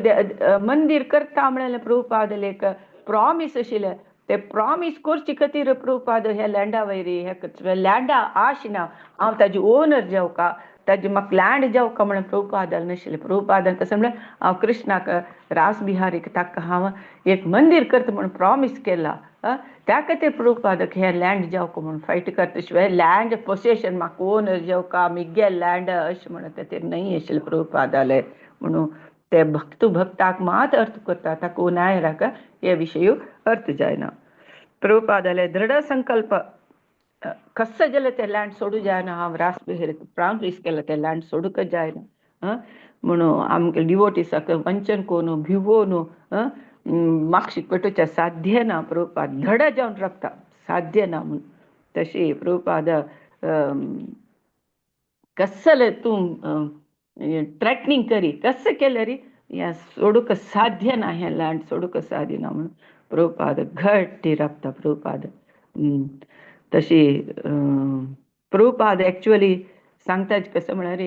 मंदीर करता म्हणलें प्रभुपाद एक प्रॉमीस आशिल्लें ते प्रॉमीस करचे खातीर प्रभुपाद ह्या लँडा वयरी हे लँडा आशिना हांव ताजी ओनर जावका, ताजी म्हाका लँड जावका म्हणून प्रभुपादान नाशिल्लें. प्रभुपादान कसें म्हणलें, हांव कृष्णाक रास बिहारीक ताका हांव एक मंदीर करता म्हणून प्रॉमीस केला, त्या खातीर प्रभुपादक हें लँड जावका म्हणून फायट करता शिवाय लँड पोसेशन म्हाका ओनर जावका मिगे लँड अशें म्हणून खातीर न्हय आशिल्लें प्रभुपादालें. म्हणून ते भक्त भक्ताक मात अर्थ करता, ताका नायराक हे विशय अर्थ जायना. प्रभुपादाले दृढ संकल्प कस्स जाल्यार तें लँड सोडूं जायना, हांव रास बिहारीक प्रॉमीस केलां तें लँड सोडूंक जायना म्हणून आमकां डिवोटीसाक वंचन करून भिवोन मागशी पेटोवचें साध्य ना. प्रभुपाद धड जावन रावता, साध्य ना म्हणून. तशी प्रभुपाद कसले तूं थ्रेटनींग करी कसं केल्यार हें सोडूंक साध्य ना, हें लँड सोडूंक साध्य ना म्हणून प्रभुपाद घट्टी रावता प्रभुपाद. तशी प्रभुपाद एक्चुअली सांगता कसं म्हळ्यार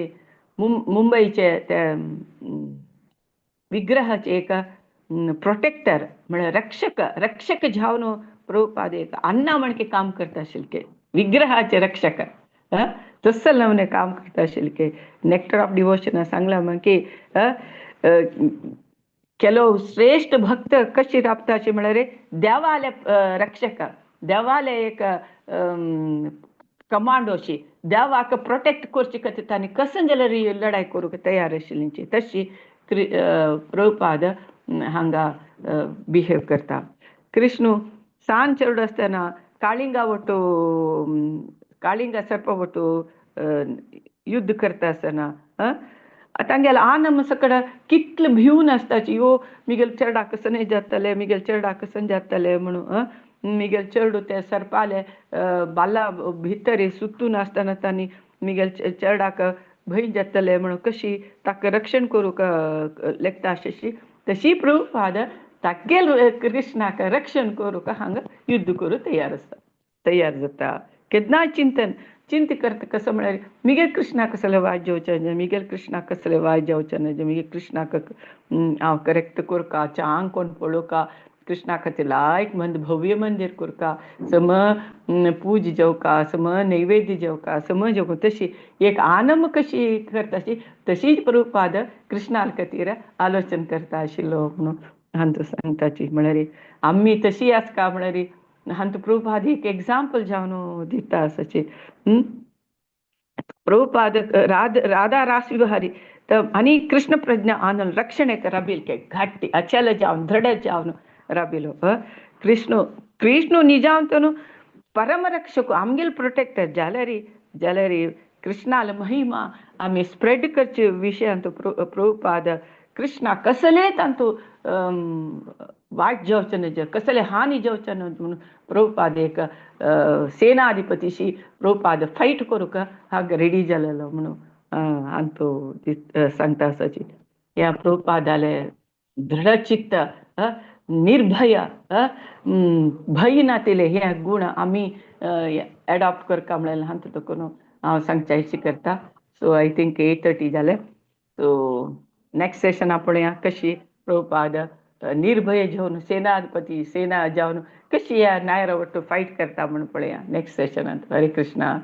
मुंबयचे ते विग्रहाचे एक प्रोटेक्टर म्हळ्यार रक्षक, रक्षक जावन प्रभुपाद एक अन्ना म्हणके काम करता आशिल्ले, विग्रहाचे रक्षक तसं नवने काम करता आशिल्ले. नेक्टर ऑफ डिवोशन सांगला मग की ಕೆಲವು ಶ್ರೇಷ್ಠ ಭಕ್ತ कशी राबता अशें म्हळ्यार देवाले रक्षक, देवाले एक कमांडोशी देवाक प्रोटेक्ट करचे खातीर तांणी कसं जाल्यार लढाई करूंक तयार आशिल्ली तशी प्रभुपाद हांगा बिहेव करता. कृष्णू सान चेडो आसतना काळिंगा वटू, काळिंगा सर्प वटू युद्ध करता आसतना तांगेले आनम सकड कितले भिवन आसताची, यो मिगेल चेरडा कसन जातले, मिगेल चेरडा कसन जातले म्हणून मिगेल चेडू ते सर्पाले बाला भितर सुतून आसतना तांणी मिगेल चेरडाक भंय जातले म्हणून कशी ताका रक्षण करूंक लेखता आशिल्ली तशी प्रभुपाद तागेल कृष्णाक रक्षण करूंक हांगा युद्ध करूंक तयार आसता, तयार जाता. केन्ना चिंतन चिंत करता कसं म्हळ्यार मिगेल कृष्णाक कसलें वायट जावचें न्हय, मिगेल कृष्णाक कसलें वायट जावचें न्हय, मिगेल कृष्णाक हांव करेक्ट करका, चांग कोण पळोवका, कृष्णा खातीर लायक मंद भव्य मंदीर करका, सम पूज जेवका, सम नैवेद्य जेवका, सम जेवका, तशी एक आनंद कशी करता तशीच प्रभुपाद कृष्णा खातीर आलोचन करता आशिल्लो म्हणून हांतू सांगताची. म्हळ्यार आमी तशी आसका म्हळ्यार हांतू प्रभुपाद एक एग्जाम्पल जावन दिता आसाची. प्रभुपाद राधा रास विहारी तर आनी कृष्ण प्रज्ञा आनंद रक्षणे रबील के घाटी अचल जावन दृढ जावन रबिलो. कृष्ण कृष्ण निजांतनु परम रक्षक आमगेल प्रोटेक्टर जाल्यारी जाल्यारी कृष्णाल महिमा आमी स्प्रेड करचे विशयांत प्रभुपाद कृष्णा कसले तांतू वायट जावचें न्हय, कसले हानी जावचें न्हय म्हणून प्रभुपाद एक सेनाधिपतीशी प्रभुपाद फायट करूंक हांगा रेडी जालेलो म्हणून हांतू सांगता आसाची. ह्या प्रभुपादाले दृढचित्त, निर्भय, भंय नातिले हे गुण आमी एडॉप्ट करका म्हणल्यार हांतू तुका हांव सांगच्या करता. सो I think 8:30 जालें. सो नेक्स्ट सेशन पळोवया कशी प्रभुपाद निर्भय घेवन सेनाधिपती सेना जावन कशी ह्या नायरा वट्टू फायट करता म्हणून पळोवया नेक्स्ट सेशनांत. हरे कृष्णा.